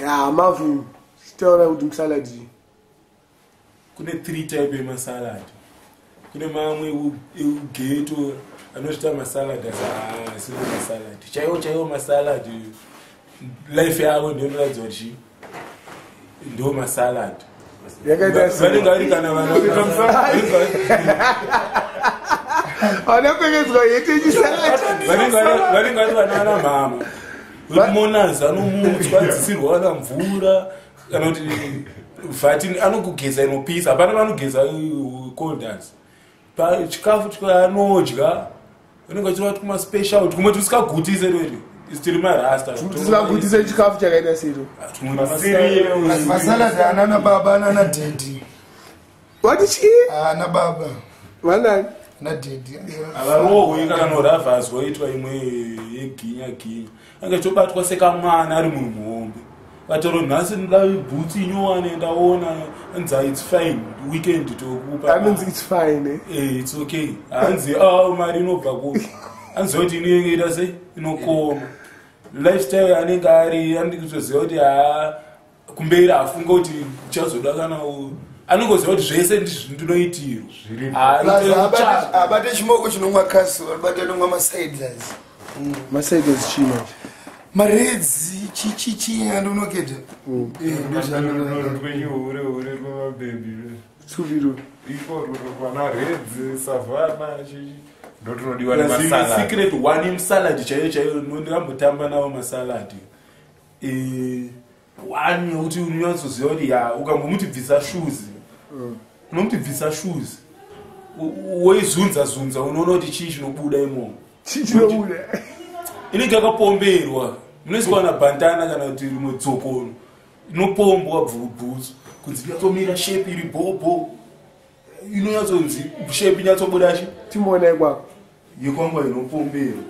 Ya, Marvin, taura kuti musalad. Kune three type emasalad. Kune mamwe eughetto anozvita masalad, asi asiri masalad chaiwo chaiwo. Masalad life yavo ndinoratidza kuti chii, ndo masalad. Yakaita sei? Vanenge vari kana vana Vanopfekedzwa hete yechisalad. Vanenge vari vana vana mhama vekumonazi, anomutswa, adzisirwa kana mvura kana kuti vhati, anokugeza inopisa, hapana vanogeza colders. Chikafu anodya anenge achireva tumaspecial, tumwe tusikagutise rweri tiri marasta. Tisingagutise chikafu chakaita sero? Masalad anana baba, anana daddy. Wati chii? Ana baba. Vanani? Ana daddy. Havarohwi kana noravhazwa itwa imwe yeginya ginya, ange achitobatwa sekamwana ari munhu muhombe. Vatoro nhasi ndoda bhutsi inyowani, ndaona anzi, "It's fine, weekend tokupa." Anonzi it's fine, eh? Eh, it's okay. Hanzi a mari inobva kupi? Anziva kuti inenge ita sei, inokoma lifestyle anenge ari, anenge kutoziva kuti haa, kumberi hafunga kuti uchazoda kana anongoziva kuti zvese ndinoitirwa. Plus abate chimoko chinomwa kasu, abate anomwa maciders. Maciders chii manje? Maredzi, chichichi andonoketa. Rwenyu hure rwemabhebhi. Tsuviro. Iko rwana Redzi, Savana, chichi ndo tunodiwa nemasalad. Secret one musalad chaiyo chaiyo, ndikambotamba navo masalad. One yekuti unonyatsoziva kuti ya, ukambomuti bvisa shoes, unomuti bvisa shoes, woizunza zunza, unoona kuti chii chinobuda imomo. Chii chinobuda? Inenge yakapomberwa, munoiswa na bhantana kana kuti rimwe dzokono, inopombwa bvubhutsu kunzi inyatsomira shape iri bhobho, inonyatsonzi shape inyatsobuda chi. Timboona ikwako. Yekwangwa inopomberwa,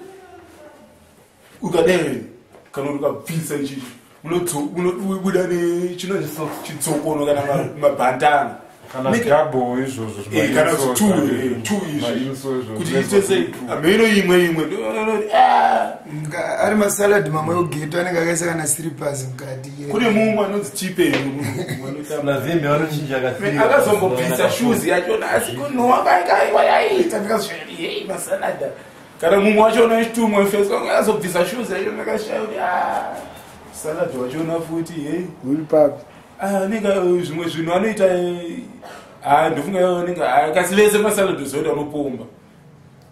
ukadai kana kuti ukabvisa ichichi, unobuda nechinonzi chidzokono kana mabhantana. Kana double izvozvo. Kana kuti two izvi kuti iite sei, hameno imwe imwe. Ah! Ari masalad mamwe eghetto anenge akaisa kana slippers mukati. Kune mumwe anonzi Chipeni. Mazembe vanochinja. Akazombobvisa shoes yachona, asi kunhuwa kaikaiwa yaita ndikazvei masalada. Kana mumwe wachona echitumwe fesi azobvisa shoes yacho, ndakashaya kuti ah, salad wachona futi hei. Uri papi? Anenge zvimwe zvinhu anoita. Ah, ndofunga anenge kasi vese masalad uzoita anopomba,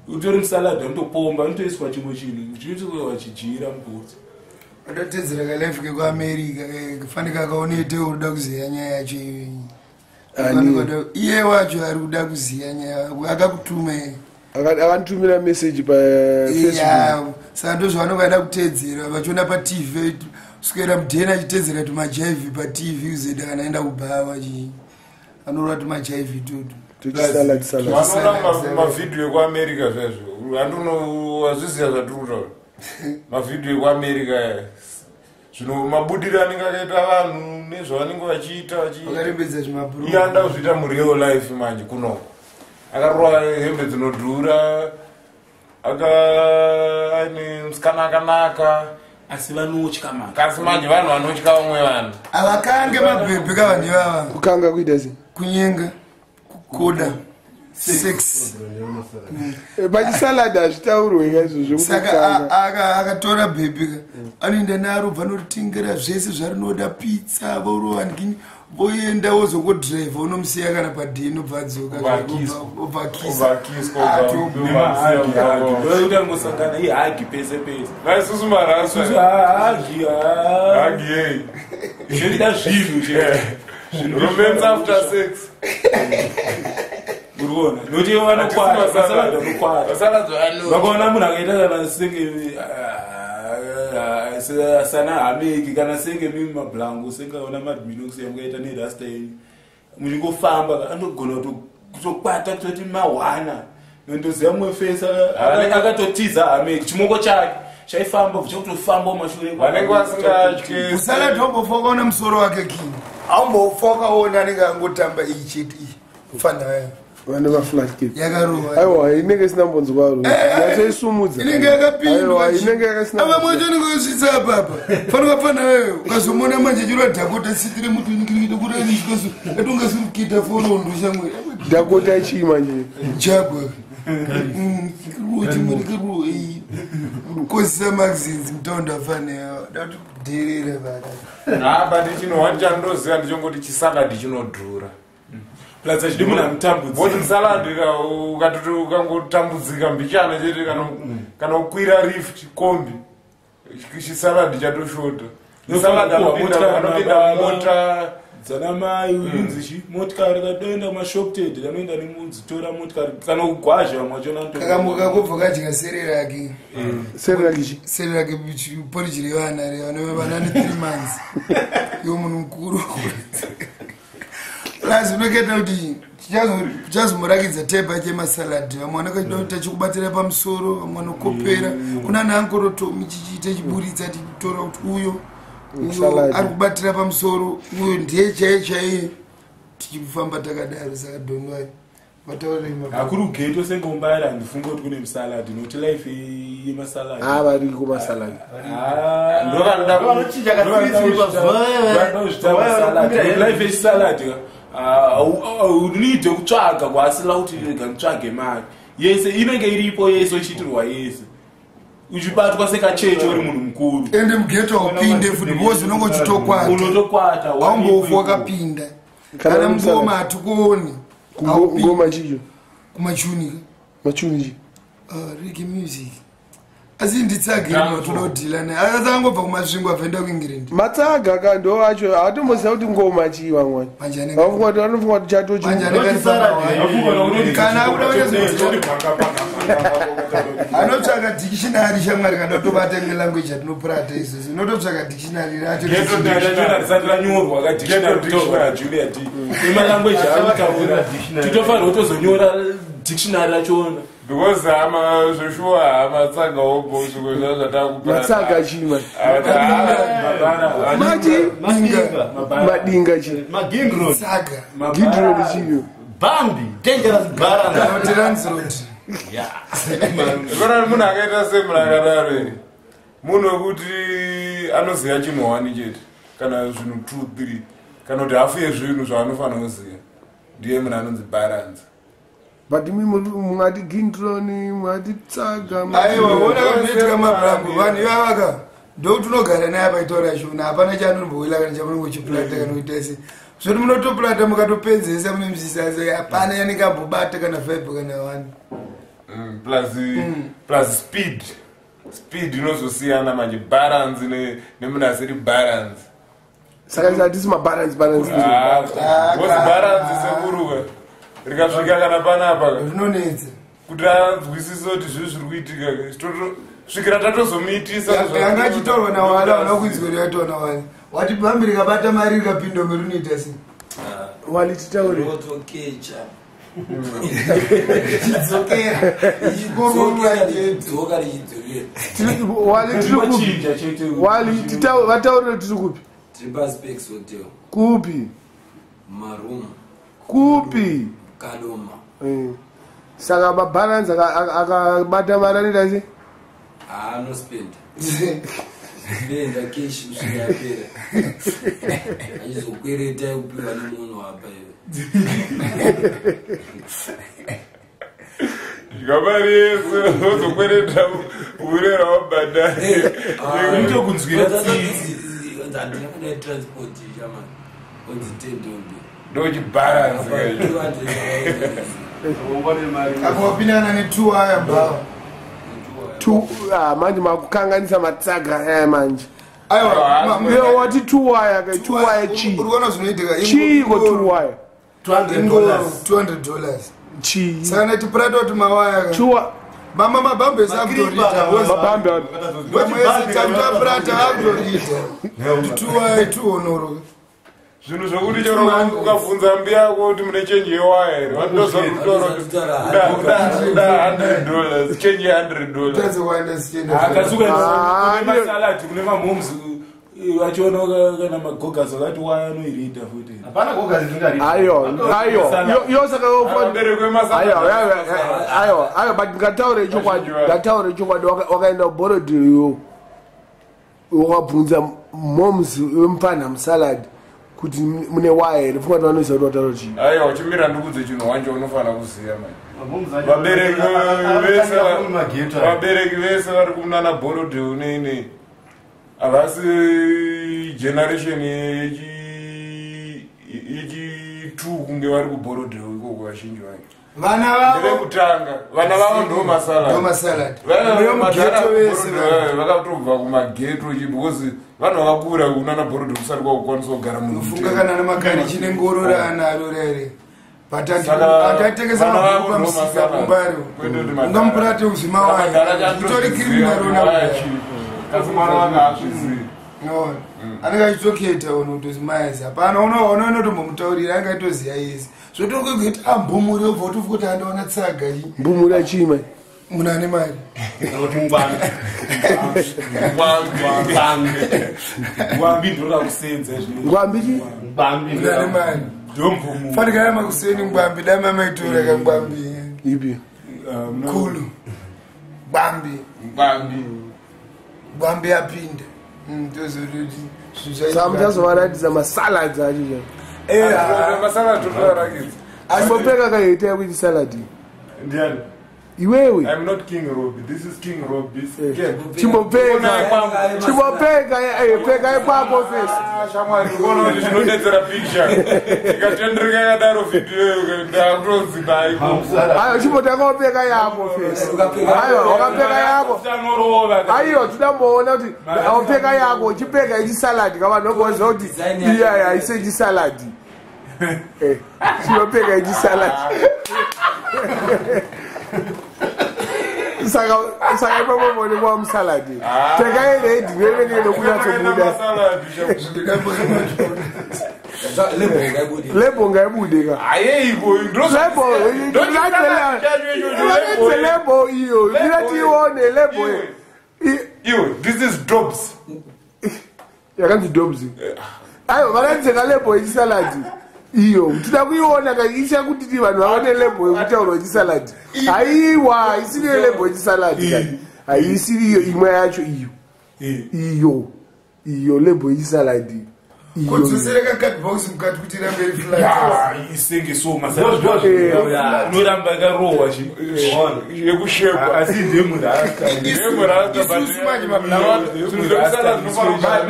utori musalad anotopomba, anotoiswa chimwe chinhu chinotoiswa chijira mubhutsu. Adatedzera kalife kekuAmerica, fanika akaonete uri kuziya nyaya yacho iyoyi. Ani? Iye wacho ari kuda kuziya nyaya akakutuma. Akanditumira message paFacebook. Ya, saka ndo zvavanonga vaida kuteedzera vachiona paTV, kuswera mudheni achiteedzera tumajaivhi paTV, uzoita kana aenda kubhawa chi anorova tumajaivhi itoto. Tuchisalad salad. Vanoona mavhidhiyo ekuAmerica zvaizvo, handuno wazviziva zvatiri kutaura, mavhidhiyo ekuAmerica zvino mabudiro anenge akaita vanhu nezvavanenge vachiita vakarembedza zvimabhuru. Iye anoda kuzviita mureal life manje kunoko, akarova hembe dzinodhura, aka aine musikana akanaka. Asi vanotya manje. Kasi manje vanhu vanotya vamwe vanhu. Havakange mabhebhe kavanhu ivava. Kukanga kuita sei? Kunyenga, kukoda, sex. Pachisalad hazvitaurwe kaizvozvo. Saka kukanga. Akatora bhebhe ka, anoenda naro, bva anoritengera zvese zvarinoda, pizza, vorova ndini, voenda, wozongodhiraivha unomusiya kana padheni, obva adzoka. Obva akiswa. Obva akisa. Obva akiswa. Ndokuti angosangana ihug pese pese. Naisusu Isusu marasa. hug. Hug yei? Zvinoda zvinhu chete. Romance after sex. Uri kuona nokuti ivo vanokwata, masalad anokwata. Masalad ano Vakaona munhu akaita kana senge sana hameki kana senge mimi mablango, senge aona madminox yamukaita nerasta yenyu muchingofamba, anogona kutokwata kutoti mahwana. Nondoziva mumwe fesa akatotiza hameki, chimoko chake chaifamba chakutofamba mumashure. Vanenge vasingatyi. Musalad wambofa wakaona musoro wake kini, aumbofa wakaona, anenge angotamba iyi chete iyi mufana wayo. Vane maflat cap. Yakarova. Aiwa, inenge isina mbonzwaro. Yatoisumudza. Inenge yakapindwa. Aiwa, inenge yakasina. Ava mwacho unenge wakasvitsa apapa. Fanira kafana wewe. Ukazomona manje chiro Dakota sitire mutu nikirikita atongasurukita forondo shamwe. Dakota chii manje? Jagwa. Kozisa magazines mutaundi afanira dati kudherera vana. Ha, but chinhu wani chandoziva ndechongoti chisaladi chinodhura. Plus achidi munhu anotambudza. Voti musaladi ukatoti ukangotambudzika mbichana chete kana kukwira rift kombi, chisaladi chatoshota. Musaladi anopinda mota. Dzana mai unzi chi motikari katoenda kumashop ted kanoenda nemudzitora motikari kana kugwazha vamwe vachona. Kakamuka kobva kadya sere rake. Sere rake chi? Sere rake poriji revana revana vana ne 3 months. Iwo munhu mukuru. Plus unokaita kuti chichazomurakidza tepa chemasalad. Vamwe vanakaita kuti tachikubatira pamusoro, vamwe vanokopera. Kuna nankorotomi chichiita chiburitsa tichitora kuti uyo uyo Salad. ari kubatira pamusoro, uyo ndiye chaiye chaiye. Tichifamba takadaro saka don't worry. Vataurire mabasa. Hakuri kugeto sengombaira handifunge kuti kune musaladi nokuti life yemasaladi. Ha, variko masaladi. Ndovanoda Vanochinja katsiritsiri pazuva. Life yechisaladi unide kutsvaga kwasila kuti rega nditsvage mari yese inenge iripo yese uchiitirwa yese uchibatwa sekacheche uri munhu mukuru. Ende mugeto haupinde futi because unenge uchitokwata. Unotokwata. Haumbofu wakapinda. Kana Kana musalad. mungoma hatikuoni. Haupindi. Ngoma chicho. Kumachunika. Machuni chi? Reggae music. Asi nditsage matododhila naye. Asi angobva kumasvingo abvaenda kuEngland. Matsaga ka ndo acho hatomboziva kuti ngoma chii vamwani. Manje anenge Vanofunga kuti vanofunga kuti chatochi. manje anenge ari pamawani. Kana akuda anotsvaka dictionary shamwari kana kutobata imwe language yatinopurata isusu. Unototsvaka dictionary racho. Ghetto Rachona risati ranyorwa kadictionary kutaurwa naJulia D nemalanguage aanotaura titofanirwa kutozonyora dictionary rachona. Because hama zveshuwa hama obo zvimwe zvatakupa. Matsaga chii manje? Machi? Madinga. Madinga chii? Magingro. Tsaga. Gidroni chiyo. Bambi. Dangerous Baranda. Kana kuti Lancelot. Ikona munhu akaita semunhu akadaro here, munhu wekuti anoziva chinhu wani chete kana zvinhu 2 3 kana kuti hafu yezvinhu zvaanofanira kuziva, ndiye munhu anonzi balance. But imi mungati gindroni, mungati tsaga. Aiwa, ona kanoitika mabrango vanhu ivavaka ndokuti unogara naye apaitaura shona hapana chaanombowila kana chamunongochiplata kana kuita sei zvoti munotoplata mukatopedzesa mune musisasa hapana yanenge ambobata kana vibe kana wani. Plus speed inozosiyana manje balance nemunhu asiri balance. Saka hatisi mabalance balance. Because balance sekuruka rikasvika kana panapa ka, rinonetsa. Kuti anzwisise kuti zvinhu zviri kuitika svikira tatozomuitisa. Yanga achitaurwa nawala hauna kunzwa kuti yataurwa nawala wati bhambi rikabata mari rikapinda ume rinoita sei. Wali titaure. Rotokecha. Chidzokera ichikorora chete. Dzoka richidzokera. Wali tiri kupi? Chinja chete. Wali vataurire tiri kupi? Tiri paSpex Hotel. Kupi? Maroom. Kupi? Kadoma. Saka mabalance akabata mari anoita sei? Haanospenda spenda keshi kusvika yapera achizokwereta yekupiwa nemunhu apa iwe. Mari yese ozokwereta urera wabhadhara. Unotokunzwira tsitsi. Handina kuda transport chamani onzi tendombe. Ndochibharansi. Apa wapindana netu aya mbava. Manje makukanganisa matsaga aya manje. Aiwa. Iwe wati two wire ka, two wire chii? Uri kuona zvinoitika. Chiiko two wire? $200. $200. Chii? Saka ndati kuti mawaya ka. Two wire. Mama mabhambi ese akutorita. Mabhambi ano. Vamwe akutorita tuwaya tuhonoro. Zvinhu zvokuti chero ukabvunza mbi yako kuti mune chenji yewaya here, vanotoziva kutaura kuti uda $100, chenji ye$100. Tadze kuenda sichienda. Akasuka Ah, kune masaladi kune mamoms. Vachiona kana magogas akati waya anoirida futi. Hapana gogazi zingari. Ayo, ayo, yo saka Vabereki vemasalad. ayo, ayo, ayo, ayo, but ngataure chokwadi, ngataure chokwadi, wakaenda kuborodhiyo wakabvunza moms wemupfanha musalad kuti mune waya here, pfungwa kuti vanoziva kuti wataura chii. Aiwa, chimira ndikudze chinhu wanje unofanira kuziva mani. Vabereki vese vabereki vese vari kunana Borodale nei havasi generation yechi2 kunge vari kuBorodale ikoko vazhinji vacho. Vana vavo Ndevekutanga, vana vavo ndo masalad. Ndomasalad ndomugeto vese vanhu. Vakatobva kumageto chi because vanhu vakakura kunana Borodale kusati kwakukwanisa kugara munhu Unofunga mutema. kana namakani chine ngoro raanaro rere, but Saka, atatengesa vana mabhuku vavo pamusika ndomasala. kumbari, Kwete kuti madhara. ungamupurate uzvimawaya Madhara itori achatoziva criminal kuti ona waya kudai. chii. Kasi mwana wake haazvizivi. Unoona? Anenge achitoketa ona kuti zimaezi hapana unoona unotombomutaurira anenge aitoziya yese zvotokuti ambumuri obva utofuka kuti andaona tsaga iyi. Mbumura chii mai? Munhu ane mari. Kuti ngwambi. Ngwambi. Ngwambi ndoda kusenza izvi. Ngwambi chii? Ngwambi. Munhu ane mari. Ndombumu. Fanikana makuseni ngwambi dai mamaitora kangwambi. Ipi? Kulu gwambi. Ngwambi. Gwambi yapinda. Tozototi Saka muchazovaratidza masalads acho chai? Masalad totoarakidza. Chimbopfeka kaita yekuti salad iyi. Ndiani? Iwewe. I'm not King Robbie. This is King Robbie's cap. Chimbopfeka, chimbopfeka, pfeka ipapo fesi. Ah, shamwari, unoona kuti zvinodetsera picture. Ikatendereka yakadaro video ndakutonzi naiko. Ayo, chimbotanga wapfeka yako fesi. Ayo, wakapfeka yako. Anorova. Aiwa, tidamboona kuti wapfeka yako, chipfeka ichisaladi kavanhu vagoziva kuti iya haisi ichisaladi. Chinopfeka ichisaladi. Saka ipapo maonekwa musaladi. Pfeka iredhi nevene nokunyatsobuda. Masalad. Lebo ngaibude ka. Ayeiko. Lebo, iratidze lebo iyo, iratione lebo. Iwe, this is Dobs. Yakanzi Dobs. Aiwa, varatidze kalebo yechisaladi iyo, tida kuiona ka, ichakutiti vanhu vaone lebo yekutaurwa yechisaladi. Haiwa, isiri yelebo yechisaladi kani, haisiri iyo, imwe yacho iyo, iyo iyo lebo yechisaladi iyo. Kudzosera kakadbox mukati kuti irambe iri flat. Isenge so Eh. masalad yakarohwa chi. Yekushekwa. Asi ndemurasta. Isusu manje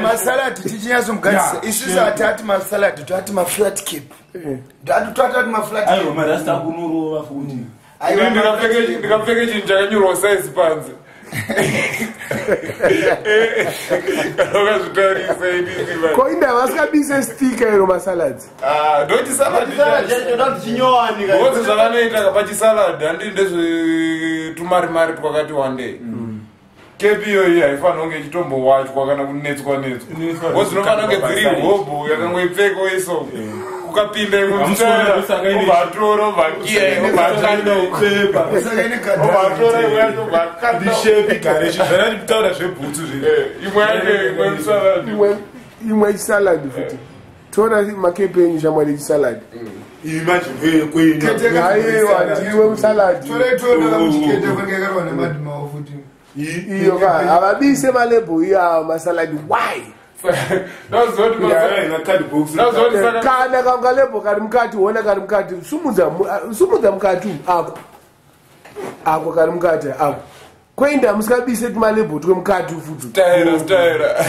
masaladi tichinyatsomugadzisa isusu hatati masaladi, toati maflat cap, totati maflat cap. Aiwa, marasta akunorova futi. Aiwa, Ndikapfeke chinhu chakanyorwa size panze. Kana ukazvitarisa inini. Ko inda vasikabise stika iro masaladzi? Ndochisalad. Because zvavanoita pachisalad handi ndezvetumarimari twakati wandei. Kepi iyoyi haifanira kunge ichitombowachwa kana kunetswa netswa, because dzinofanira kunge dziri hobho yakangoipfeka iso ukapinda imwe Hamusona, mutara obva atora obva akiya obva akanda Pepa. Saka ine obva atora imwe kadhara. yacho obva akanda. Ndishepi gare zvanati kutaura zvebhutsu zve. Imwe yacho imwe musalad. Imwe yechisaladi futi, toona makepi enyu shamwari yechisaladi. Iyi manje ndeyekwenyu. Aiwa, ndiwe musaladi. Torai toona kamuchikete kwange yakarwa nemadhimawo futi. Iyo ka havabise malebho iyo awa masaladi, why? Ndaziva kuti Ina card box. ndaziva kuti saka Kana kalebho kari mukati, ona kari mukati, sumudza sumudza mukati umu, ako ako kari mukati ako, koinda musikabise tumalebho twemukati futi. Staira, staira.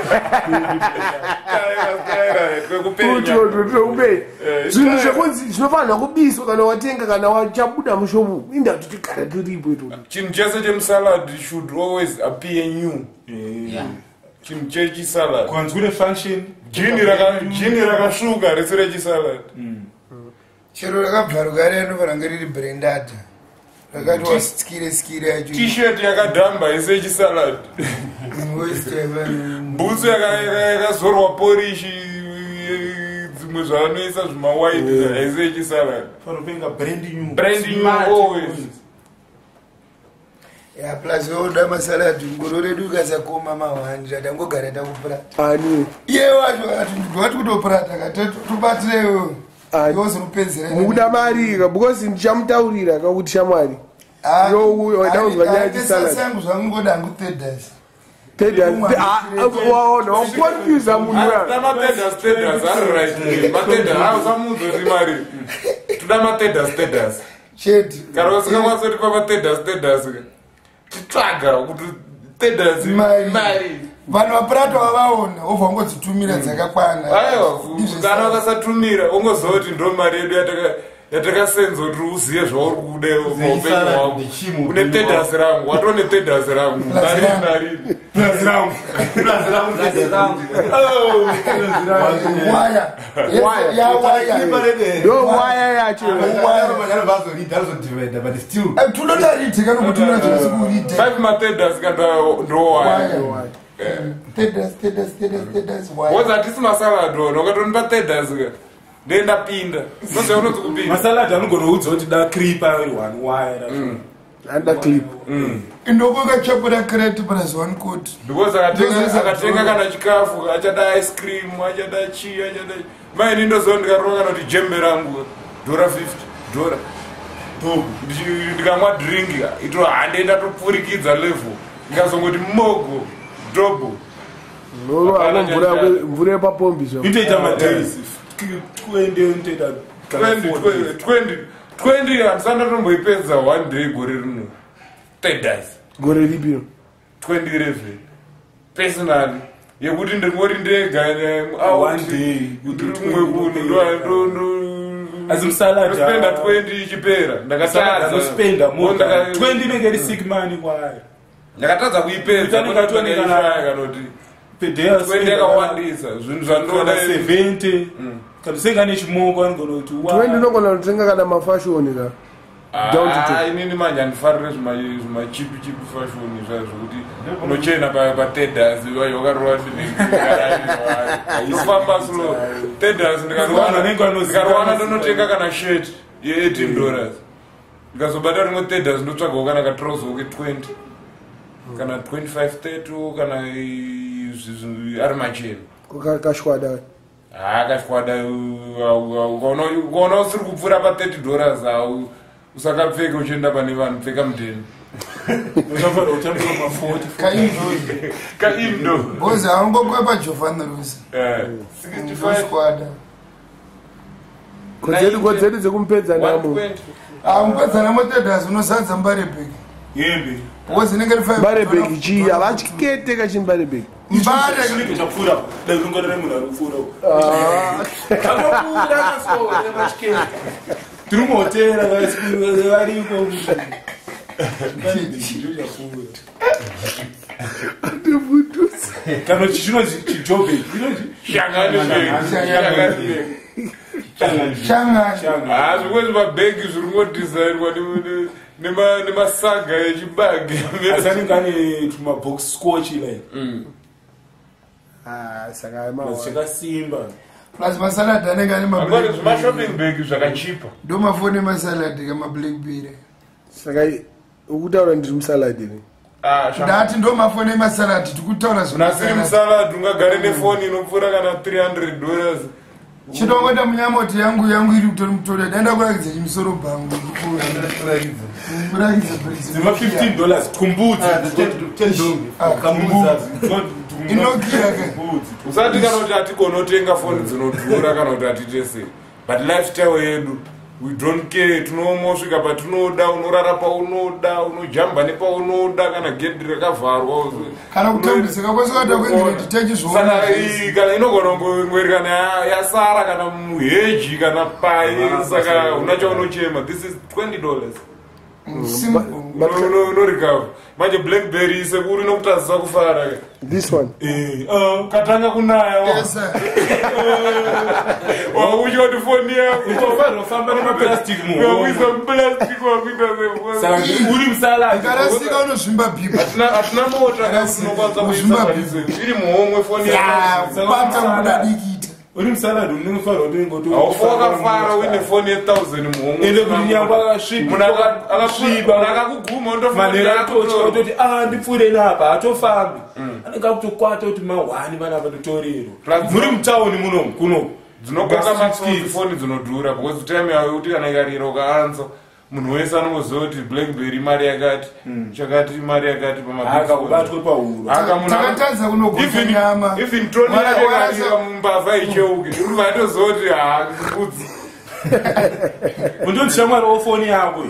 Staira, staira, kwekupenya. Twekupenya zvinhu zvekunzi zvinofanira kubiswa kana watenga, kana wachabuda mushopu, inda tichigara tiripo itona. Chinhu chese chemusalad should always appear new. Chinhu chechisalad. Kwanzi kune function. Jini rakasvuka rese rechisalad. Chero rakabvaruka riya rinofanira kunge riri branded rakati wasikire sikire yacho. T-shirt yakadhamba yese yechisalad. Western. Bhutsu yakazorwa porishi, dzimwe zvavanoisa zvimawaiti yese yechisalad. Fanopenga brand new. Brand new Smart. always. Ya, plus oda masaladi, ngoro redu ikasakoma mahwani, tangogara takupurata. Ani? Iye wacho akati ndwati kutopurata katobatire Ah, iwozonopedzera. Mukuda mari ka, because ndichamutaurira kakuti shamwari Yo, uyo, wadauzwa nyaya yechisalad. Sangu zvangu ngoda hangu tedas. Waona wakonfusa munhu uya. Toda matedas tedas ari right, matedas ausamuudza kuti mari toda matedas tedas. Chete. Kana usingakwanisa kutipa matedas tedas, titsvaga kuti tedas Mari. mari. Vanhu vapurata vavaona wobva wangodzitumira dzakakwana. Aiwa, kana ukasatumira ungoziva kuti ndo mari yedu yatakasenza kuti uzive zvauri kuda muupenyu Zechisalad hwako. ndechimwe Une upenyu tedas rangu, watone tedas rangu, Plus rangu. mari. Waya. Waya. Yawaya. Ndo waya yacho. Tunotarite kana kutumira zvasikuurite. 5 matedas kana ndo waya. Waya. Tedas, tedas, tedas, tedas, waya. Woza hatisi masalad ona, ukatonipa tedas ka ndendapinda, unoziva unonzi kupinda. Masalad anogona kuudza kuti da creeper one wire racho. Anda clip. Indokoka chapura crate plus one coat. Because akatenga kana chikafu, achada ice cream, achada chii, achada maini, ndoziva ndikarova kana kuti jembe rangu dhora 50 dhora, ndikamwa drink ito hande ndatopfurikidza level, ndikazongoti mogo dhobo. Norova mvura yepapombi zvo. Inotoita madays 20, inotoita kana 20 4 days. 20 20, handisati ndatomboipedza one day gore rino tedas. Gore ripiro? 2011 personally, yekuti ndingori ndega One day, kuti ndiri kumwe kuno. Asi musalad, Ndospenda 20 ichipera. Salad anospenda more than ndakatadza. 20, inenge iri sick money kwayo. Ndakatadza kuipedza. Utanenge atone kana- kana kuti Per day 20 anospenda yakawandisa, zvinhu kana zvandoda. 70, kana senga nechimoko anogona kuti wa- 20 unogona kutenga kana mafashoni ka down to two. Ah, inini manje handifarire zvimachipi chipi fashoni zvayo zvokuti unochena patedas wakarova, ndofamba slow tedas. Vanhu vanenge vanoziva- Ndikarowana ndonotenga kana shirt ye18 dollars, ndikazobata rimwe tedas ndotsvagawo kana katrozo ke 20 kana 25 30 kana ari machena. Kashwada. Haakashwada, ukaona usiri kupfuura pa30 dollars, au usakapfeke uchienda pane vanhu, pfeka mudheni. Unofanira kutambira ma 40. Kainzoi. Kaindo. Because haungokwepa Giovanni Rosa. 65. Squad. Kodzedu dzekumupedza namo. 120. Amupedzana motedas unozadza mbarebheki. Hembe. Because inenge iri five. Mbarebheki chii? Havatyete kachimbarebheki. Mbare. Chinenge chapfuura, dai ringorere munhu ari kupfuura. Akapfuura akasora machikete. Tiri muhotera variko. Kana kuti chinonzi chijobheki inonzi Shangani bag. Shangani bag. Shangani. Ah, zvimwe zvimabhegi zviri ngodhizainwa nemasaga echibage. Asi anenge ane tumabox scotch like. Ah, saka Plus chakasimba. Plus masalad anenge ane Angori mablackberry. zvimashopping bag zvakachipa. Ndo mafoni emasalad kamablackberry. Saka ukutaura ndiri musalad here? Ah, shangani. Ndati ndo mafoni emasalad tikutaura Unasiri musalad ungagare nefoni inopfuura kana 300 dollars. Chitongoita munyamoti yangu yangu iri kutori mutori daenda kurakidza chimusoro bhangu. Kurakidza. Dzema 15 dollars kumbudzi. Inokia ke. Usati kana kuti hatigonotenga foni dzinodhura kana kuti hatitese, but lifestyle yedu we don't care, tinomosvika patinoda, unorara paunoda, unojamba nepaunoda, kana gedhi rakavharwa. Kana kutambudzika kwese kwaita kuindireti techizviona. Saka kana inogona kungweri kana yasara kana muheji kana pai, saka una chaunochema, this is 20 dollars. Simple. Unorecover manje blackberry sekuru inokutadzisa kufara. This one. Ukatanga kunaya Yes, sir. wakutyoti kuti foni yako Utofanira kufamba nemaplastic muhomwe. wakuisa muplastic wakuita Saka uri musalad. Ukarasika unozvimba bhipa. hatina mota unokwanisa kuisa Uzvimba iri muhomwe foni yako. Bata kuda dikita. Uri musalad unofanira kuti unenge Haufa wakafara uine foni ye1000 muhomwe. Ende kuti nyangwe akasviba, Munhu akasviba akakuguma manhero atotya kutoti a ndipfuure napa hatofambi, anenge akutokwata kuti mahwani vanapa ndotorerwa. Plus Muri mutauni munomu kuno Dzinokoka matsotsi foni dzinodhura, because time yayo yekuti kana ikarira ukaanza, munhu wese anongoziva kuti Blackberry mari yakati, chakati mari yakati. Akakubatwe pahuro. Takatadza kunogocha nyama. Even toni Mara- yake ikarira mumbavha icheuke, uri vaitoziva kuti ha mbudzi. Undoti shamwari wofoni yako.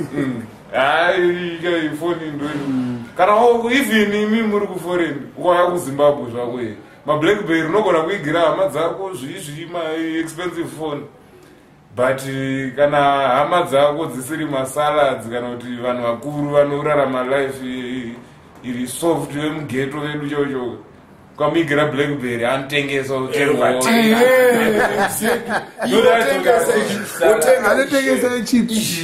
Hai, foni ndo kana even imi muri kuforeign, ukauya kuZimbabwe zvako ye maBlackberry unogona kuigira hama dzako zvizvi maexpensive phone, but kana hama dzako dzisiri masalads kana kuti vanhu vakuru vanorarama life iri soft vemugeto vedu chocho, ukamuigira Blackberry anotengesa. Anotengesa chips.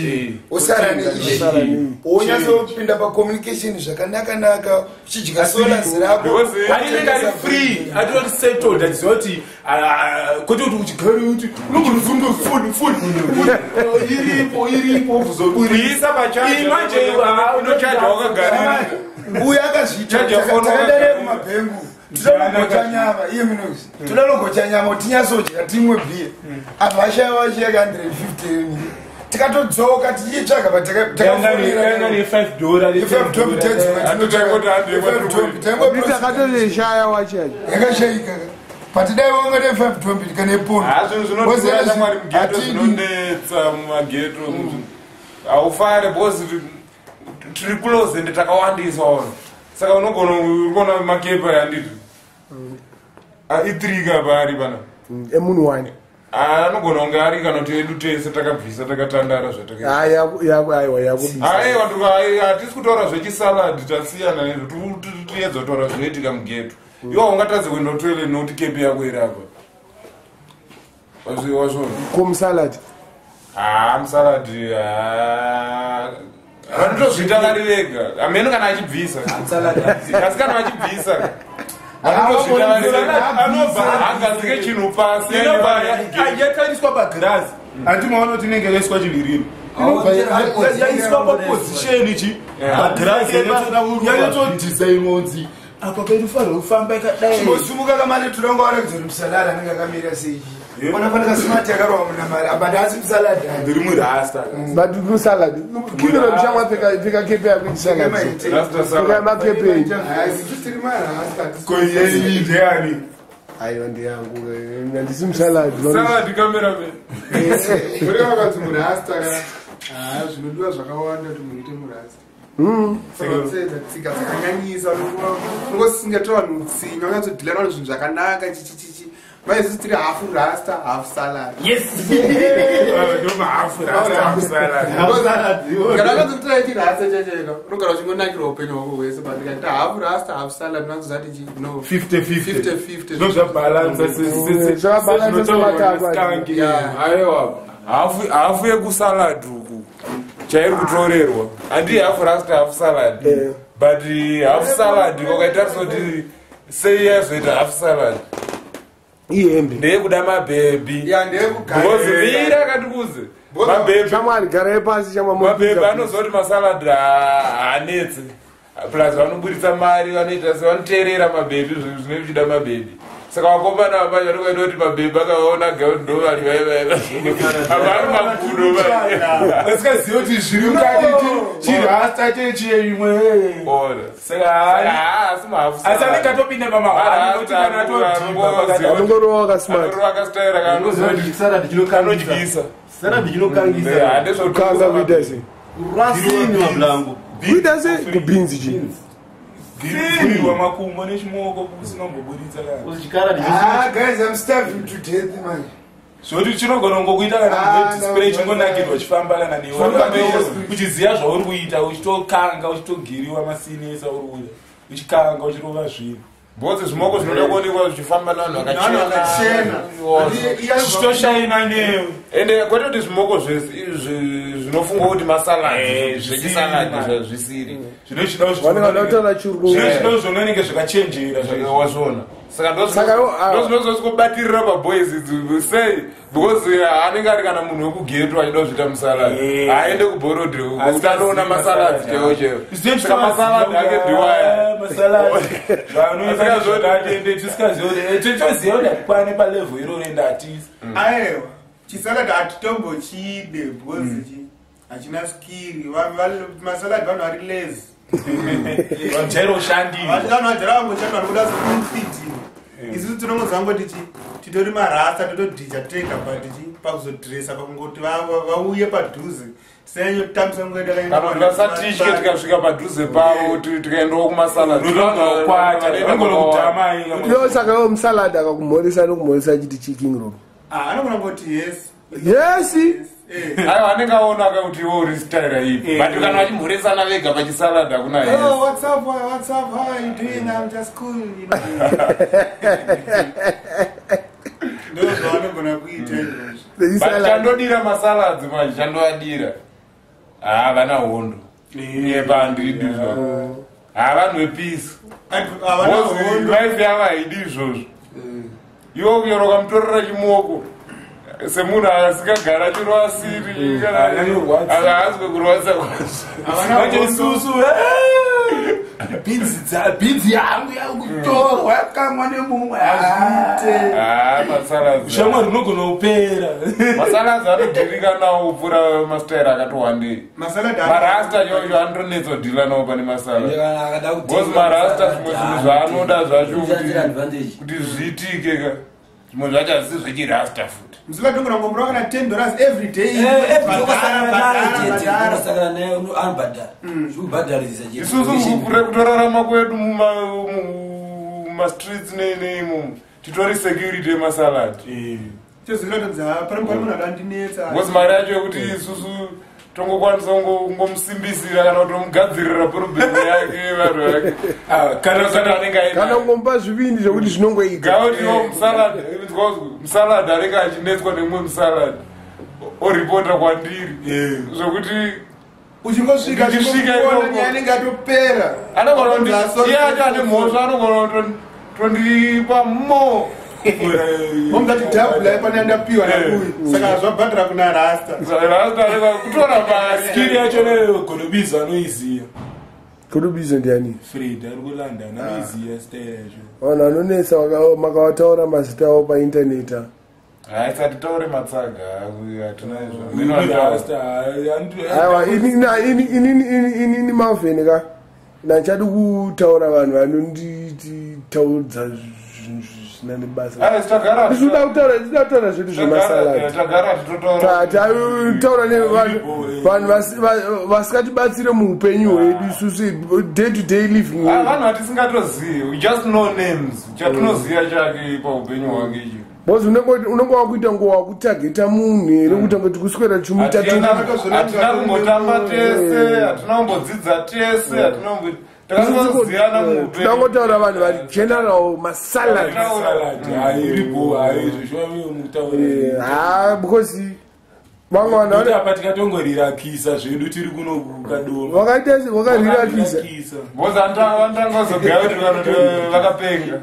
Osara neizvi, wonyatsopinda pacommunication zvakanaka-naka, uchidya solas rako. Anenge ari free, atori settled, achiziva kuti kwete kuti uchigare kuti unogozunga foni foni iripo iripo. Kuisa Iyi manje, pachainochaja wakagarira. Uyo akazviita. Charger phone Takadarei wakagarira. kumabhengu, toda kugocha nyama iye minozi, toda kugocha nyama kuti tinyatsodya timwe bhiya. Apa ashaya washiyaka 150, tikatodzoka tichitsvaga. Yanga ne5 dollar. Ndakatoshaya wachacho. Yakashayika, but dai wanga ne5 dombi kana epondo. Ha, zvinhu zvinodhura shamwari mugeto, zvinonetsa mumageto. Haufare because tiri close ende takawandisa ona, saka unogona uri kuona makepa yanditi i3 paari pana. Emunhu wani. Anogona kunge ari kana kuti edu tese takabvisa takatandara zvatakaita. Aiwa, yakubisa. Aiwa, hatisi kutaura zvechisalad, tasiyana nezvo. Tiedza kutaura zvinoitika mugeto. Iwa ungatadze kuenda kutoilet nokuti kepi yako iri apa. Wazviona? Komusalad? Ha, musaladi ha, vanotozviita vari vega hameno kana achibvisa, asi kana vachibvisa vanotozviita vari vega, hagadzike chinhu pasi. Yakaiswa pagirazi, handi maona kuti inenge yaiswa chinhu irimo, yaiswa paposition chi pagirazi, yanyatodhisainwa kunzi apa painofanirwa kufamba ikadai. Chimbosimuka kamane, toda kungaona kuti musalad anenge akamira sei. Panofanika smart yakarwa muna mari apa, ndasi musalad. Ndiri murasta. But musalad kimiro mushamwa, pfeka kepe yako ichisalad, pfeka makepe enyu. Tiri marasta. Koyei ndeyani? Aiwa, ndeyangu, handisi musalad. Saladi cameraman. Kuri vakanzi murasta ka, ha, zvinodiwa zvakawanda kuti munhu ite murasta. Saka tsedza tsika dzakanyanyisa, unongosingatora vanhu utsinya, unyatsodhila navanhu zvinhu zvakanaka chichichichi. Maisusu tiri hafu rasta, hafu salad. Ndomahafu rasta, hafu salad. Kana akadzokutora chirasta chacheka, unogara uchingonakirwa upenyu hwako hwese, but ndikaita hafu rasta, hafu salad, unazozati chi no. 50 50. 50 ndozvabhalansa. Zvabhalansa sematakwa. Yeah. Aiwa, hafu yekusalad uku chairi kutorerwa, handi hafu rasta, hafu salad. But hafu salad wakaitarisa kuti sei yazoita hafu salad? Ihembe. Ndeyekuda mabhebhi. Ya, ndeyekugara. Because viri akati kuze mabhebhi. Shamwari, garai pasi. Mabhebhi anoziva kuti masalad haanetsi, plus vanoburitsa mari, vanoita se vanoteerera mabhebhi, zvinhu zvinenge zvichida mabhebhi. Saka vakomana vapacho vanongoita kuti mabhebhi akavaona gau ndo vari vaivaiva apa ari magudo vai. Vasingazivi kuti zviri mukati chirasta chechiimwe. Ona. Saka Asi mahafu asi anenge atopinda pamahwani kuti kana atodhibha. Anongorova wakasmart. Akasitaira kanodyisa. Salad chinokangisa. Kukanga kuita sei? Rasini mablango. Kuita sei kubhinzi chi? Kurirwa makumbo nechimoko usina kumboburitsa kana. Uchikara. Ah, guys, I'm starving to death, man. Zvoti chinogona kungokuita kana Ah, display no, chingonakirwa chifamba kana newe. Famba Uchiziva zvauri kuita, uchitokanga, uchitogiriwa masini ese auri kuita, uchikanga, uchirova zvinhu. Bhozi zvimoko zvinoda kuonekwa zvichifamba navanhu Vanhu vakachena. vakachena. Zvichitoshaina newe. Ende kwete kuti zvimoko zvese zvinofungwa kuti masalad zvechisalad zvisiri. Zvinochida Vanenge vada kutaura chirungu. zvinochida zvononenge zvakachenjera zvaizvo. Wazviona? Saka Saka iwo, ah. ndozvinozobatirira paboys idzi sei, because anenge ari kana munhu wekugeto achida kuzviita musalad, aende kuborodhi kuti anoona masaladzi chaiwo chaiwo. Saka masalad ake ndiwaya. Tisikaziva kuti hatikwane palevel iroro, ende hatisi. Aiwa, chisalad hatitombochide because hachina skiri. Masalad vanhu vari lazy. Vajaira ushandiri. Vanhu vajara vangoshanda, vanokuda zokufidhiwa. Isusu tinongozangoti chi titori marasta, totodhija tega, but chi pakuzodhiresa, pakungoti vauye padhuze, tisanyanyotambisa. Kana kuti vasatitye tikasvika padhuze pavo, tikaendawo kumasalad. Kudhamai. Yo, saka iwo musalad akakumhoresa, anokumhoresa achiti chiking rob? Anogona kungoti yes. Yes. Eh. Aiwa, anenge aona kuti iwo uri style ipi, but kana vachimhoresana vega pachisalad, hakuna yes. Oh, what's up, boy? What's up? How are you doing? I'm just cool. Ndo zvavanogona kuita izvozvo. But Salad. chandodira masaladzi manje, chandovadira, havana hondo yepa, handidi izvozvo, havanhu vepeace. Havana hondo. Life yavo haidi izvozvo. Iwo kunyora ukamutorera chimoko semunhu asingagara achirova asiri, Anorwadza. haazwe kurwadza kwazvo. Havana Manje hondo. isusu bhinzi yangu yakutorwa, yakamwa nemumwe. Ah, masaladzi Shamwari unogona kupera. Masaladzi anodhirika nawo kupfuura masitaira akati wandei. Masalad Marasta chocho anotonetsa kudhila nawo pane masalad, because marasta zvimwe zvinhu zvaanoda zvacho kuti zviitike ka, zvimwe zvacho hazisi zvechirasta futi. Musalad unogona kungomurwa kana $10 every day. Bhadhara, bhadhara, bhadhara. Unosangana naye, anobhadhara, zvikubhadharisa. Isusu kutorarama kwedu mumastreets neimomo, titori security yemasalad. Chozviratidza pane pane munhu adandinetsa. Because mari yacho yekuti isusu tongokwanisa kungomusimbisira kana kutomugadzirira problem yake, vanhu vake Kana kana anenge Kana aina kungomupa zvivindi zvekuti zvinongoita. gautiwo musalad, musalad anenge achinetswa nemumwe musalad, oripota kwandiri zvokuti Uchingosvika, Ndichisvika uchingoona ikoko. nyaya inenge yatopera. Anogona kuti iye acho ane mhosva, anogona kutondipa mo. Momudati dhabhula pane yandapiwa nakuyu, saka zvabhadhara kuna rasta. Rasta anenge kutora mari. Skiri yacho negonobizo anoiziya. Kurubizo ndiani? Fred ari kuLondon, anoiziya style yacho. Vanhu vanonetsa makavataura mazita avo paintaneti. Hai, satitaure matsaga, hatina izvo. Rasta. Aiwa, inini Mavheni ka, nandichadi kutaura vanhu vanonditaudza zvinhu zvisina nebasa. Ai, tagara. Tinoda kutaura, tinoda kutaura zvedu zvemasalad. Tagara titotaura. Taura nevanhu, vanhu vasingatibatsire muupenyu hwedu isusu, day to day living Ah, yedu. vanhu vatisingatozivi, we just know names. Chatinoziva chake paupenyu hwake icho. Because unenge wakuita nguva wakutageta munhu here, kuita kuti kuswera chimuita. Hatina kumbotamba tese, hatina kumbodzidza tese, hatina kumbo, takangoziyana muupenyu. Tinangotaura vanhu vari general, masalad. Iripo haizvo. Ha, because vamwe vanhu Apa tikatongorirakisa zvedu tiri kuno kukadoma. vakaita vakarirafisa. Because andangazogaya kuti vanoti vakapenga.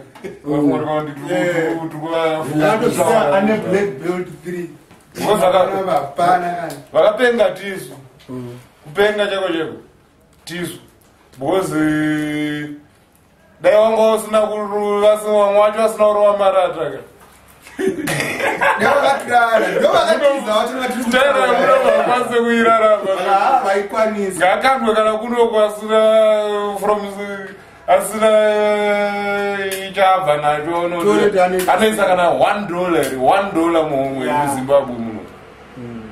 Anotosiya ane black belt 3. Because Hapana kana. Vakapenga tisu, kupenga chako chako tisu, because dai wanga usina vamwe vacho vasina kurova marata ka. Ndovakatirara, ndovakatiza vacho. Taira vakwanise kuirarama. Vaikwanisa. Ngakandwe kana kunoko asina from asina chaabva nacho. Toilet Anoisa kana $1, $1 muhomwe. Muzimbabwe muno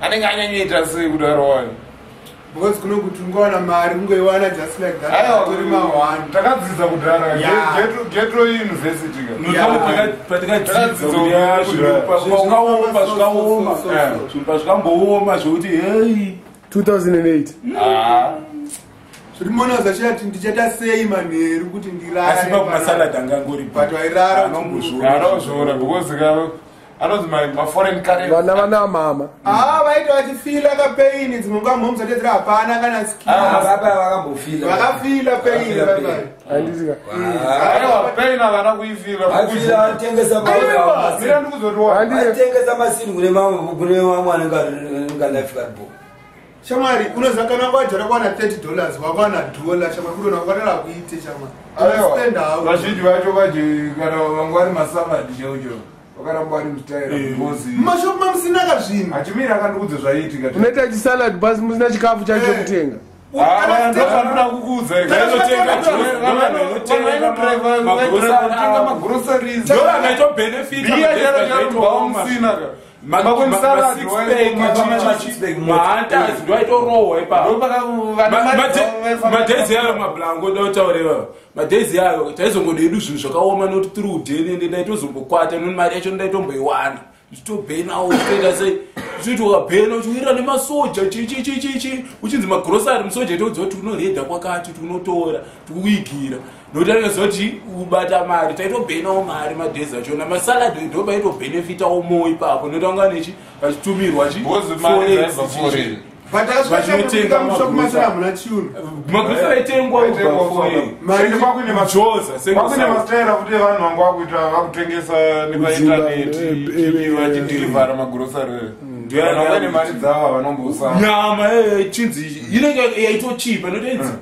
anenge anyanyoita sei kuti arowayo? Because kuno kuti ungowana mari, kungoiwana just like that. Aiwa, Tori ma1. Takadzidza kudhara. Yeah. Geto university ka. Patakadzidza zvikaoma, zvinhu pazvikambooma zvokuti hei. 2008. Ah. Zviri mona zachati ndichaita sei manheru kuti Asi ndirare. pakumasalad angangori. But wairara. Anombozviona. Anozviona because ka Anonzi maforeign currency. Vana vana mama. Ah, vaita vachifila kapaini dzimwe nguva mhomu dzatedzera hapana kana skill. Baba vakambofila. Vakafila paini Vakafila baba. Handiti Aiwa, pain havana kuifila. Vafila vatengesa Aiwa, mira ndikuzotiwa. handiti vatengesa masini kune mamwe kune mamwe anenge anenge life card bo. Shamwari, unoziva kana wanga wajara kuwana $30, wakuwana dollar, shamwari, kutoona wakadara kuite shamwari. Aiwa, Spend how? vazhinji vacho vaje kana vanga vari masalad chaiwo chaiwo vakaramba vari mutaira because Mumashopu mamusina kazvinhu. achimira akandikudza zvaiitika. Unoita chisalad basi musina chikafu chacho chekutenga. Ndozvandinoda kukuudza. Vanotenga juice, vanotenga magroceries. Ndovanoitobenefita. Biya chero chero kubva musina ka. Mahantas ndoaitorohwa ipapo. Madhezi ayo mablango ndautaurewa madhezi ayo taizongodedu zvinhu zvakaoma noti tiri udheni ende ndaitozombokwata noni mari yacho ndaitomboiwana ndichitobhenawo uchitoita sei uchiti ukabhena uchiwirira nemasoja chichichichichi uchinzi magrosari musoja itoudza kuti unoredha kwakati tikunotora tikuigira nokuti anenge kuti ubata mari taitobhenawo mari madhezi achona masalad ndobaitobhenefitawo mo ipapo nokuti anga nechi vachitumirwa chi Because mari forex, dzaibva foreign. But Vachinotenga takasvika mushopu magrocery. macho hamuna chiuno. Magrosari aitengwa Mari- joza Kwakuine masitaira futi evanhu vanga vakuita vakutengesa nepaintaneti vachidhilivhara magrosari. Vanhu vane mari dzavo havanombosa. Nyama chinzi inenge yaitochipa notoinzi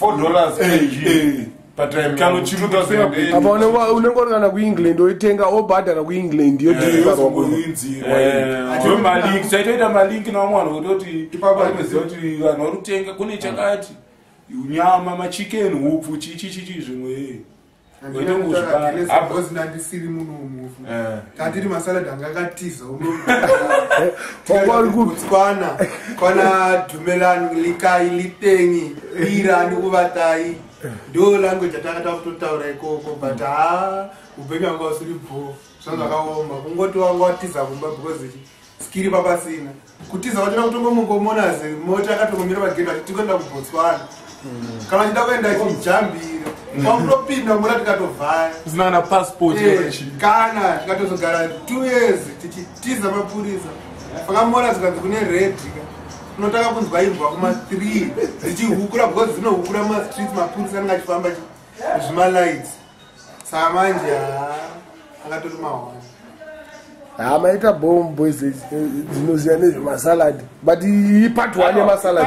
$4 kg patime. Kana chiri 2008. Apa unenge uri kana kuEngland oitenga obhadhara kuEngland yodhilivharwa kuno. Inzirwa taitoita malinki navamwe vanhu kutoti Ipapo vanoziva kuti vanhu vari kutenga kune chakati nyama machicken hupfu chichichichi zvimwe. Because ndandisiri muno mufu. Tandiri masalad anga akatiza Wanga uri kupi? Botswana kwana Dumelang Likai Litengi Irani Uvatai ndo language yatanga takutotaura ikoko but ha upenyu hwanga usiri bho zvinhu zvakaoma kungoti wanga watiza kumba because skiri papasina kutiza kwachona kutongomongomonaze mota akatongomira pagedhi vachiti kuenda kuBotswana kana uchida kuenda chijambira kwakutopinda mura tikatovhaya. Usina kana passport. Kana tikatozogara 2 years tichitiza mapurisa pakamona zikanzi kune redhi ka unotanga kunzwa imbwa kuma3 dzichihukura because dzinohukura mumastreets mapurisa anenge achifamba zvimalights saka manje ha angatori mahwani. Ha, maita bom boys dzinoziva nezvemasalad but iyi part one yemasalad,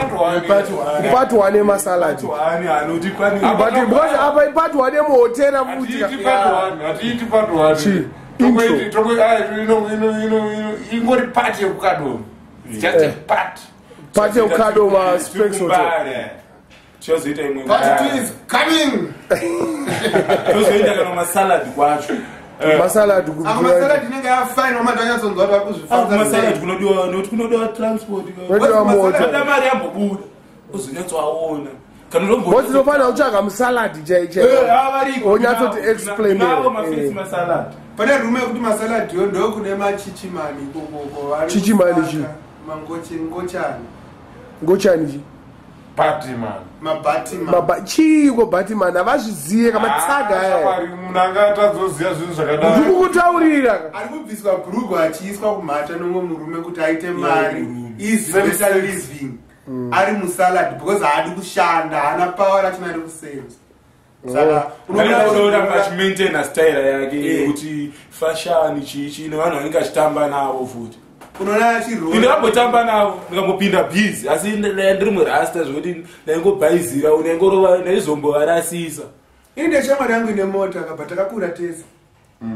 part one yemasalad. Anoti pane But because apa ipart one yemuhotera futi. Hatiiti part one, hatiiti part one. Chi? Ingori part yekukadoma. It's just a part. Part yekukadoma Specs Hotel. Tichazoita imwe. Part two is coming. Tozoenda kana masalad kwacho. Masalad. Akumasalad inenge yafine wamandanyatsonzwa kuti Masalad vakuzvifambisa. kunodiwa nokuti kunodiwa transport. Kunodiwa mota. Toda mari yambobuda uzonyatsoaona kana Because tinofanira kutsvaga musalad chai chai Onyatsoti explain it. Masalad. Pane rume yekuti masalad yo ndokune machichimani ikokoko vari Chichimani kusaka chi? Ngochani. Ngochani chi? Party man. Mabatima. Chiiko batiman havazviziye kamatsaga aya. Shamwari, munhu anga atazoziva zvinhu zvakadaro. Ndikukutaurira ka. Ari kubviswa bhurugwa achiiswa kumhata nomwe murume kuti aite mari easy Same better sex. living ari musalad because haadi kushanda haana power achina ari kusenza saka unoona achimaintaina style yake yekuti fashani chichi nevanhu vanenge achitamba navo futi. Unoona achirora. Ndikambotamba navo ndikambopinda bhizi asi ndiri murasta zvekuti ndaingobhaizira ndaingorova ndaizombovarasisa. Ini ndeshamwari yangu ine mota kabva takakura tese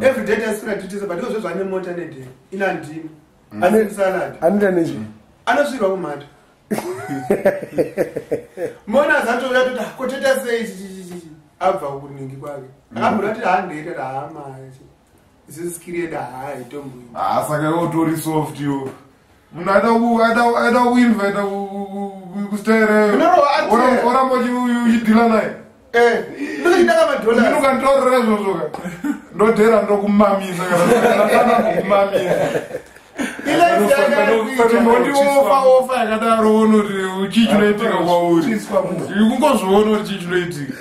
everyday taiswera titese but ikozvezvo ane mota nedheni ina ndini asi musalad. Anoita nezvi? Anosvirwa kumhata mona azatouya toti kotoita sei chichichichi abva kuningi kwake akambona kuti handeita tahama isusu skiri yedu haaitomboini. Ah, saka iwe utori soft iwo munhu aida kuinvita kustaira Unorohwa ati- oramba uchidhila naye. Ndochidaka madollars. Ukanditorera izvozvo ka ndodhera ndokumamisa kana kumamisa ndiofa ofa yakadaro unoti chii chinoitika kwauri kungozviona kuti chii chinoitika.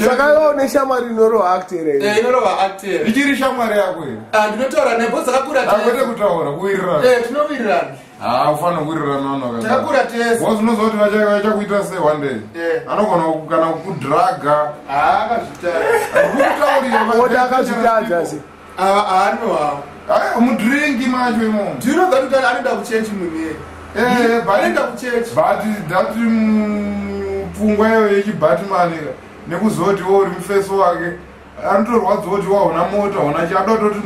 Saka iwe une shamwari inorova actor here? Eh, inorova actor. Ichiri shamwari yako here? Ah, ndinotaura naye bhozi takakura Akwete tese. kutaura, kuwirirana. Eh, tinowirirana. Ha, ufanira kuwirirana vanhu vakadaro. Takakura tese. Because unoziva kuti vachakuita sei one day. Eh. Anogona kana kudraga. Ah, akazvitadza. Kukutaurira. Oti akazvitadza se. Haanowawo. Ayi, mudrinki macho imomo. Do you know that kuti anoenda kuchechi munhu iyeye? Eh, but- Anoenda kuchechi. But that pfungwa iyoyo yechibatman ka nekuzoti wo uri mufeso wake anotorwadziwa kuti waona mota una chi anoda kutoti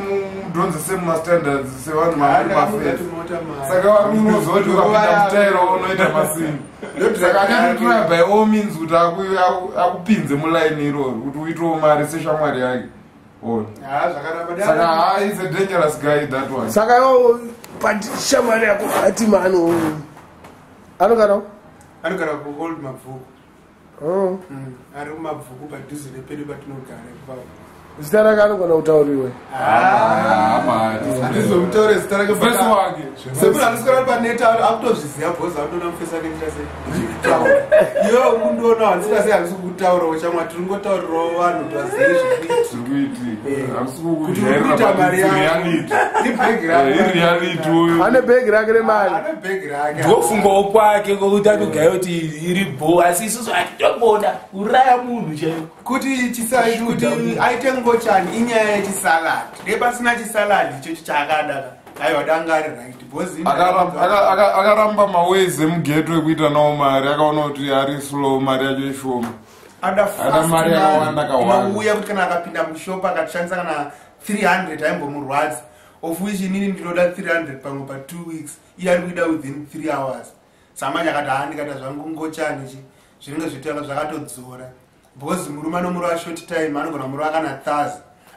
mudhonzese mumastandards sevanhu vari mafeso. Saka vari unozoti ukapinda mutairo unoita masini. Saka achatotora by all means kuti akupinze mulaini iroro kuti uitewo mari seshamwari yake. Ona. Zvakaramba. Saka ha, is a dangerous guy that one. Saka iwe but shamwari yako Fatima anogara Anogara kuold Mabvuku. Oh. Ari kuMabvuku padhuze nepedu patinogara ipapo. Zita rake anogona kutauriwe. Ah, mari. Handizomutaure zita rake. Mufeso wake. Semunhu anoswera ari paneta akutozviziva bhozi anotoona mufeso wake ndiita sei ndichitaura. Iwe unondiona handisita sei handisi kukutaurawo shamwa tiri kungotaurirawo vanhu kuti vazive zviri Zviri kuitika. Handisi kuti uri kuita mari kukujairira, but it's yako. reality. Ibhegi Eh, rake. ireality uyu. Ane bhegi rake remari. Ane bhegi rake. Ndofungawo kwake kwokuti anogaya kuti iri bho, asi isusu hatitombona uraya munhu chaiwo. Kuti kuti aite ngochani inyaya yechisalad. Dei pasina chisalad ichocho chaakada ka, aiwa danga ari right because Akaramba maways emugeto ekuita nawo mari, akaona kuti ari slow, mari yacho ishoma. Ada Ada mari yakawanda kawanda. Inouya kuti kana akapinda mushop akatishandisa kana 300 aimbomurwadza, of which inini ndinoda 300 pamwe pa 2 weeks, iye ari kuida within 3 hours. Samanje akati haa, ndikaita zvangu ngochani chi zvinenge zvitanga zvakatodzora because murume anomurova short time, anogona murova kana 1000,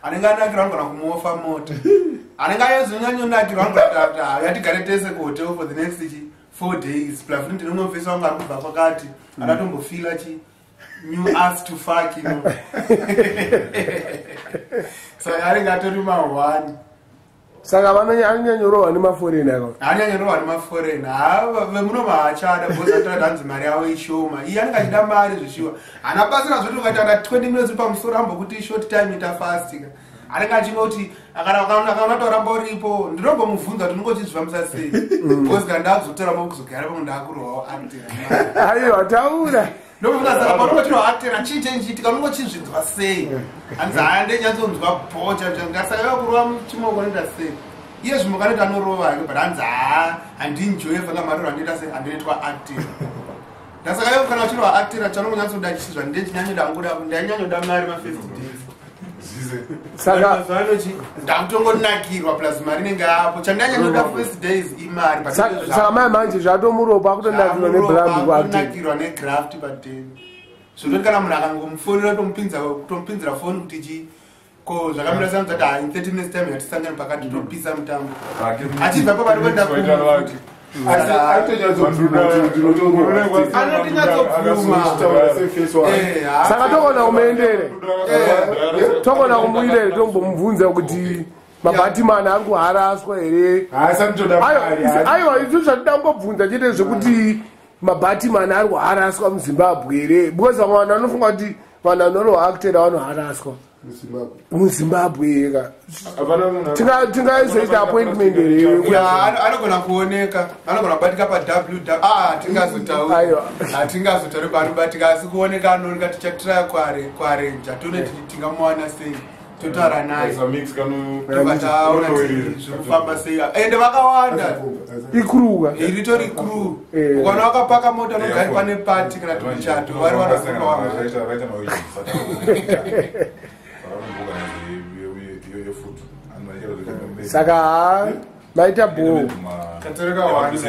anenge anakirwa anogona kumuofa mota, anenge ayezonyanyonakirwa anogona kuti "Ah, yatigare tese kuhotel for the next chi 4 days plus futi ndine mumwe mufesi wangu ari kubva kwakati adatombofila chi new ass to fuck, you know." Saka anenge atori mahwani. Saka anonyanyorohwa nemaforeni aka. Anyanyorova nemaforeign. Ha, vemuno maachada because atoda hanzi mari yavo ishoma. Iye anenge achida mari zvishiwa, hana basa nazvoti ukaita kana 20 minutes uri pamusoro ambokuti short time ita fast ka. Anenge achingoti akaona toramba uripo, ndinombomubvunza kuti unongochizvifambisa sei, because kana ndakuzotoramba kuzogara pamwe ndakurohwawo actor. Aiwa, taura. Ndomubvunza, saka paunongochirwa actor chii chenchiitika, unongochizvinzwa sei? Hanzi haya, ndenyatsonzwa bhocha. Saka iva kurova chimoko unoita sei? Iye zvimoko anoita anorova hake, but hanzi haa, handinjoye fanga maroro andoita sei, andinoitwa actor. Ndasaka ivo kana uchirwa actor chanongonyatsoda chizva ndechinyanyoda angoda ndanyanyoda mari mafirst days. Saka Mazuva ano chi ndakutongonakirwa plus mari inenge apo. Chandanyanyoda first days imari, but saka mai manje zvatomuropa akutonakirwa neblambi kuacting. Akutonakirwa negraft padeni, zvototi kana munhu akangomufonera tomupinzira foni kuti chi ko zvakamira sei, kuti in 30 minutes time yatisangane pakati topisa mutambo, achibva pa vari kuenda. Asi aitonyatsobvuma kuti ndinotorwa. Anotinyatsobvuma. Achitaura sefeso wake. Saka togona kumuendere, togona kumuendere, tombomubvunza kuti mabatimani ari kuharaswa here. Haasi anotoda mari. Aiwa, isu zvatida kungobvunza chete zvekuti mabatimani ari kuharaswa muZimbabwe here, because vamwe vanhu vanofunga kuti vanhu vanorohwa actera vanoharaswa muZimbabwe ka. Tingaizoita appointment here? Ya, anogona kuoneka, anogona kubatika pa ww. Ah, hatingazotauri. Aiwa. Hatingazotauri paanobatika, asi kuoneka anooneka. Tichatiraya kuarenja tione tingamuwana sei, totaura naye, tobva taona kuti zviri kufamba sei. Ende vakawanda. Ikruka. Iritori crew. Eh. Ukaona wakapaka mota anogari pane pati kana kuti muchato vari vanofunga. Saka ha, maita bho. Katoreka one.